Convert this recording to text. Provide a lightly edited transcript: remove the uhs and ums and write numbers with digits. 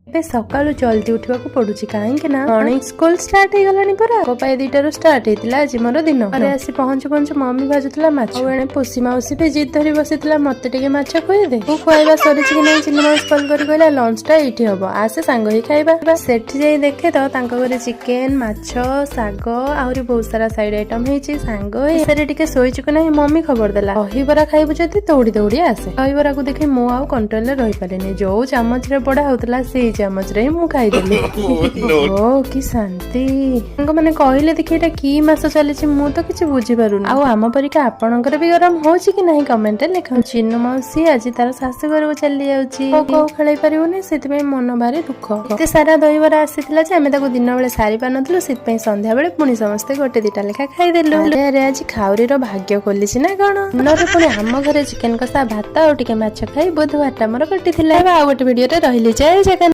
ଏବେ ସକାଳୁ ଜଲ୍ଦି ଉଠିବାକୁ ପଡୁଛି, କାହିଁକି ନା ମର୍ଣ୍ଣିଂ ସ୍କୁଲ ଷ୍ଟାର୍ଟ ହେଇଗଲାଣି ପରା। ପାଏ 2ଟାରୁ ଷ୍ଟାର୍ଟ ହେଇଥିଲା ଆଜି ମୋର ଦିନ। ଘରେ ଆସି ପହଞ୍ଚୁ ପହଞ୍ଚୁ ମମି ଭାଜୁଥିଲା ମାଛ। ଆଉ ଏଣେ ପୁଷି ମାଉସୀ ବି ଜିଦ୍ ଧରି ବସିଥିଲା, ମତେ ଟିକେ ମାଛ ଖୁଆଇଦେ। ମୁଁ ଖୁଆଇବା ସରିଛି କି ନାହିଁ, ଚିନୁ ମାଉସୀ କଲ୍ କରି କହିଲା, ଲଞ୍ଚ ଟା ଏଇଠି ହବ, ଆସେ ସାଙ୍ଗ ହେଇ ଖାଇବା। ସେଠି ଯାଇ ଦେଖେ ତ ତାଙ୍କ ଘରେ ଚିକେନ, ମାଛ, ଶାଗ, ଆହୁରି ବହୁତ ସାରା ସାଇଡ ଆଇଟମ ହେଇଛି। ସାଙ୍ଗ ହେଇ ସେରେ ଟିକେ ଶୋଇଛୁ କି ନାହିଁ, ମମି ଖବର ଦେଲା, ଦହିବରା ଖାଇବୁ ଯଦି ଦୌଡ଼ି ଦୌଡ଼ି ଆସେ। ଦହିବରାକୁ ଦେଖି ମୁଁ ଆଉ କଣ୍ଟ୍ରୋଲରେ ରହିପାରିଲିନି। ଯୋଉ ଚାମଚରେ ବଢା ହଉଥିଲା, ସେଇ ଚାମଚରେ ହିଁ ମୁଁ ଖାଇଦେଲି। ଓ କି ଶାନ୍ତି! ସାଙ୍ଗମାନେ କହିଲେ ଦେଖି, ଏଇଟା କି ମାସ ଚାଲିଛି? ମୁଁ ତ କିଛି ବୁଝିପାରୁନି। ଆଉ ଆମ ପରିକା ଆପଣଙ୍କର ବି ଗରମ ହଉଛି କି ନାହିଁ, କମେଣ୍ଟରେ ଲେଖନ୍ତୁ। ଚିନୁ ମାଉସୀ ଆଜି ତାର ଶାଶୁ ଘରକୁ ଚାଲି ଯାଉଛି। କୋଉ ଖେଳେଇ ପାରିବୁନି, ସେଥିପାଇଁ ମନ ଭାରି ଦୁଃଖ। ଏତେ ସାରା ଦହିବରା ଆସିଥିଲା ଯେ ଆମେ ତାକୁ ଦିନ ବେଳେ ସାରି ପାରୁନଥିଲୁ। ସେଥିପାଇଁ ସନ୍ଧ୍ୟା ବେଳେ ପୁଣି ସମସ୍ତେ ଗୋଟେ ଦିଟା ଲେଖା ଖାଇଦେଲୁ। ଆରେ ଆରେ, ଆଜି ଖାଉରିର ଭାଗ୍ୟ ଖୋଲିଛି ନା କଣ? ଦିନରେ ପୁଣି ଆମ ଘରେ ଚିକେନ କଷା, ଭାତ ଆଉ ଟିକେ ମାଛ ଖାଇ ବୁଧବାରଟା ମୋର କଟିଥିଲା। ଏବେ ଆଉ ଗୋଟେ ଭିଡିଓରେ ରହିଲି। ଜୟ ଜଗନ୍ନାଥ।